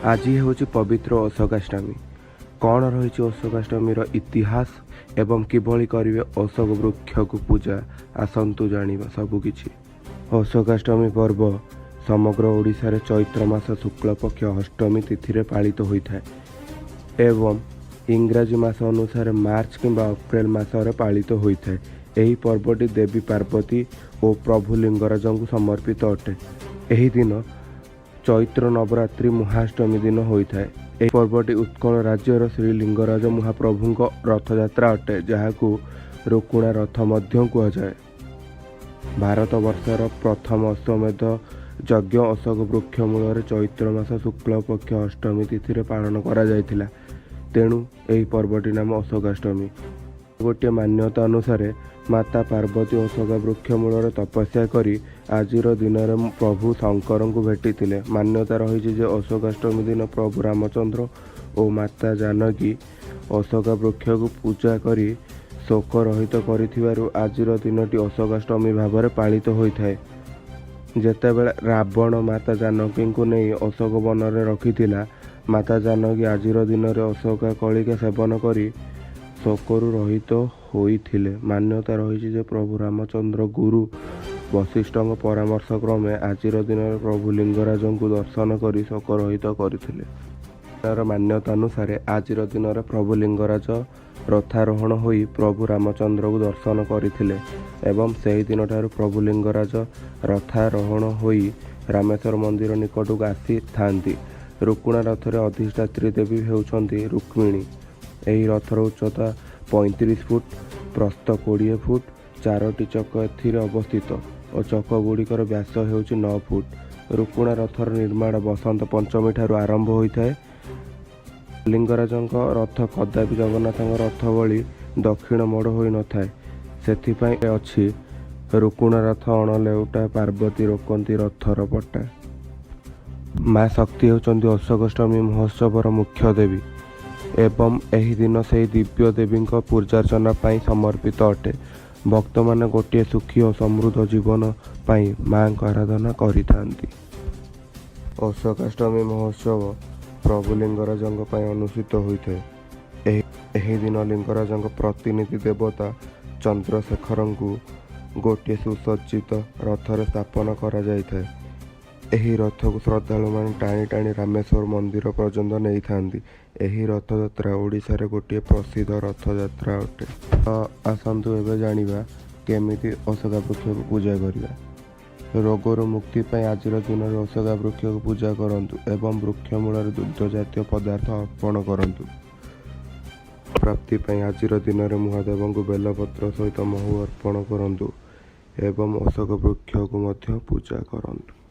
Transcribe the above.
ଆଜି ହେଉଛି ପବିତ୍ର ଅଶୋକାଷ୍ଟମୀ। କ'ଣ ରହିଛି ଅଶୋକାଷ୍ଟମୀର ଇତିହାସ ଏବଂ କିଭଳି କରିବେ ଅଶୋକ ବୃକ୍ଷକୁ ପୂଜା, ଆସନ୍ତୁ ଜାଣିବା ସବୁକିଛି। ଅଶୋକାଷ୍ଟମୀ ପର୍ବ ସମଗ୍ର ଓଡ଼ିଶାରେ ଚୈତ୍ର ମାସ ଶୁକ୍ଳପକ୍ଷ ଅଷ୍ଟମୀ ତିଥିରେ ପାଳିତ ହୋଇଥାଏ ଏବଂ ଇଂରାଜୀ ମାସ ଅନୁସାରେ ମାର୍ଚ୍ଚ କିମ୍ବା ଅପ୍ରେଲ ମାସରେ ପାଳିତ ହୋଇଥାଏ। ଏହି ପର୍ବଟି ଦେବୀ ପାର୍ବତୀ ଓ ପ୍ରଭୁ ଲିଙ୍ଗରାଜଙ୍କୁ ସମର୍ପିତ ଅଟେ। ଏହି ଦିନ ଚୈତ୍ର ନବରାତ୍ରି ମହାଷ୍ଟମୀ ଦିନ ହୋଇଥାଏ। ଏହି ପର୍ବଟି ଉତ୍କଳ ରାଜ୍ୟର ଶ୍ରୀ ଲିଙ୍ଗରାଜ ମହାପ୍ରଭୁଙ୍କ ରଥଯାତ୍ରା ଅଟେ, ଯାହାକୁ ରୁକୁଣା ରଥ ମଧ୍ୟ କୁହାଯାଏ। ଭାରତ ବର୍ଷର ପ୍ରଥମ ଅଶ୍ୱମେଧ ଯଜ୍ଞ ଅଶୋକ ବୃକ୍ଷ ମୂଳରେ ଚୈତ୍ର ମାସ ଶୁକ୍ଳ ପକ୍ଷ ଅଷ୍ଟମୀ ତିଥିରେ ପାଳନ କରାଯାଇଥିଲା। ତେଣୁ ଏହି ପର୍ବଟି ନାମ ଅଶୋକାଷ୍ଟମୀ। ଗୋଟିଏ ମାନ୍ୟତା ଅନୁସାରେ, ମାତା ପାର୍ବତୀ ଅଶୋକ ବୃକ୍ଷ ମୂଳରେ ତପସ୍ୟା କରି ଆଜିର ଦିନରେ ପ୍ରଭୁ ଶଙ୍କରଙ୍କୁ ଭେଟିଥିଲେ। ମାନ୍ୟତା ରହିଛି ଯେ ଅଶୋକାଷ୍ଟମୀ ଦିନ ପ୍ରଭୁ ରାମଚନ୍ଦ୍ର ଓ ମାତା ଜାନକୀ ଅଶୋକ ବୃକ୍ଷକୁ ପୂଜା କରି ଶୋକ ରହିତ କରିଥିବାରୁ ଆଜିର ଦିନଟି ଅଶୋକାଷ୍ଟମୀ ଭାବରେ ପାଳିତ ହୋଇଥାଏ। ଯେତେବେଳେ ରାବଣ ମାତା ଜାନକୀଙ୍କୁ ନେଇ ଅଶୋକ ବନରେ ରଖିଥିଲା, ମାତା ଜାନକୀ ଆଜିର ଦିନରେ ଅଶୋକା କଳିକା ସେବନ କରି ଶୋକରୁ ରହିତ ହୋଇଥିଲେ। ମାନ୍ୟତା ରହିଛି ଯେ ପ୍ରଭୁ ରାମଚନ୍ଦ୍ର ଗୁରୁ ବଶିଷ୍ଠଙ୍କ ପରାମର୍ଶ କ୍ରମେ ଆଜିର ଦିନରେ ପ୍ରଭୁ ଲିଙ୍ଗରାଜଙ୍କୁ ଦର୍ଶନ କରି ଶୋକ ରହିତ କରିଥିଲେ। ଏହାର ମାନ୍ୟତା ଅନୁସାରେ, ଆଜିର ଦିନରେ ପ୍ରଭୁ ଲିଙ୍ଗରାଜ ରଥାରୋହଣ ହୋଇ ପ୍ରଭୁ ରାମଚନ୍ଦ୍ରଙ୍କୁ ଦର୍ଶନ କରିଥିଲେ ଏବଂ ସେହି ଦିନଠାରୁ ପ୍ରଭୁ ଲିଙ୍ଗରାଜ ରଥାରୋହଣ ହୋଇ ରାମେଶ୍ୱର ମନ୍ଦିର ନିକଟକୁ ଆସିଥାନ୍ତି। ରୁକୁଣା ରଥରେ ଅଧିଷ୍ଠାତ୍ରୀ ଦେବୀ ହେଉଛନ୍ତି ରୁକ୍ମିଣୀ। ଏହି ରଥର ଉଚ୍ଚତା 35 ଫୁଟ, ପ୍ରସ୍ଥ 20 ଫୁଟ। ଚାରୋଟି ଚକ ଏଥିରେ ଅବସ୍ଥିତ ଓ ଚକ ଗୁଡ଼ିକର ବ୍ୟାସ ହେଉଛି 9 ଫୁଟ। ରୁକୁଣା ରଥର ନିର୍ମାଣ ବସନ୍ତ ପଞ୍ଚମୀ ଠାରୁ ଆରମ୍ଭ ହୋଇଥାଏ। ଲିଙ୍ଗରାଜଙ୍କ ରଥ କଦାପି ଜଗନ୍ନାଥଙ୍କ ରଥ ଭଳି ଦକ୍ଷିଣ ମୋଡ଼ ହୋଇନଥାଏ। ସେଥିପାଇଁ ଅଛି, "ରୁକୁଣା ରଥ ଅଣଲେଉଟା, ପାର୍ବତୀ ରୋକନ୍ତି ରଥର ପଟା"। ମା ଶକ୍ତି ହେଉଛନ୍ତି ଅଶୋକାଷ୍ଟମୀ ମହୋତ୍ସବର ମୁଖ୍ୟ ଦେବୀ ଏବଂ ଏହି ଦିନ ସେହି ଦିବ୍ୟ ଦେବୀଙ୍କ ପୂଜାର୍ଚ୍ଚନା ପାଇଁ ସମର୍ପିତ ଅଟେ। ଭକ୍ତମାନେ ଗୋଟିଏ ସୁଖୀ ଓ ସମୃଦ୍ଧ ଜୀବନ ପାଇଁ ମାଙ୍କ ଆରାଧନା କରିଥାନ୍ତି। ଅଶୋକାଷ୍ଟମୀ ମହୋତ୍ସବ ପ୍ରଭୁ ଲିଙ୍ଗରାଜଙ୍କ ପାଇଁ ଅନୁଷ୍ଠିତ ହୋଇଥାଏ। ଏହି ଦିନ ଲିଙ୍ଗରାଜଙ୍କ ପ୍ରତିନିଧି ଦେବତା ଚନ୍ଦ୍ରଶେଖରଙ୍କୁ ଗୋଟିଏ ସୁସଜ୍ଜିତ ରଥରେ ସ୍ଥାପନ କରାଯାଇଥାଏ। ଏହି ରଥକୁ ଶ୍ରଦ୍ଧାଳୁମାନେ ଟାଣି ଟାଣି ରାମେଶ୍ୱର ମନ୍ଦିର ପର୍ଯ୍ୟନ୍ତ ନେଇଥାନ୍ତି। ଏହି ରଥଯାତ୍ରା ଓଡ଼ିଶାରେ ଗୋଟିଏ ପ୍ରସିଦ୍ଧ ରଥଯାତ୍ରା ଅଟେ। ତ ଆସନ୍ତୁ ଏବେ ଜାଣିବା କେମିତି ଅଶୋକା ବୃକ୍ଷକୁ ପୂଜା କରିବା। ରୋଗରୁ ମୁକ୍ତି ପାଇଁ ଆଜିର ଦିନରେ ଅଶୋକା ବୃକ୍ଷକୁ ପୂଜା କରନ୍ତୁ ଏବଂ ବୃକ୍ଷ ମୂଳରେ ଦୁଗ୍ଧ ଜାତୀୟ ପଦାର୍ଥ ଅର୍ପଣ କରନ୍ତୁ। ପ୍ରାପ୍ତି ପାଇଁ ଆଜିର ଦିନରେ ମହାଦେବଙ୍କୁ ବେଲପତ୍ର ସହିତ ମହୁ ଅର୍ପଣ କରନ୍ତୁ ଏବଂ ଅଶୋକ ବୃକ୍ଷକୁ ମଧ୍ୟ ପୂଜା କରନ୍ତୁ।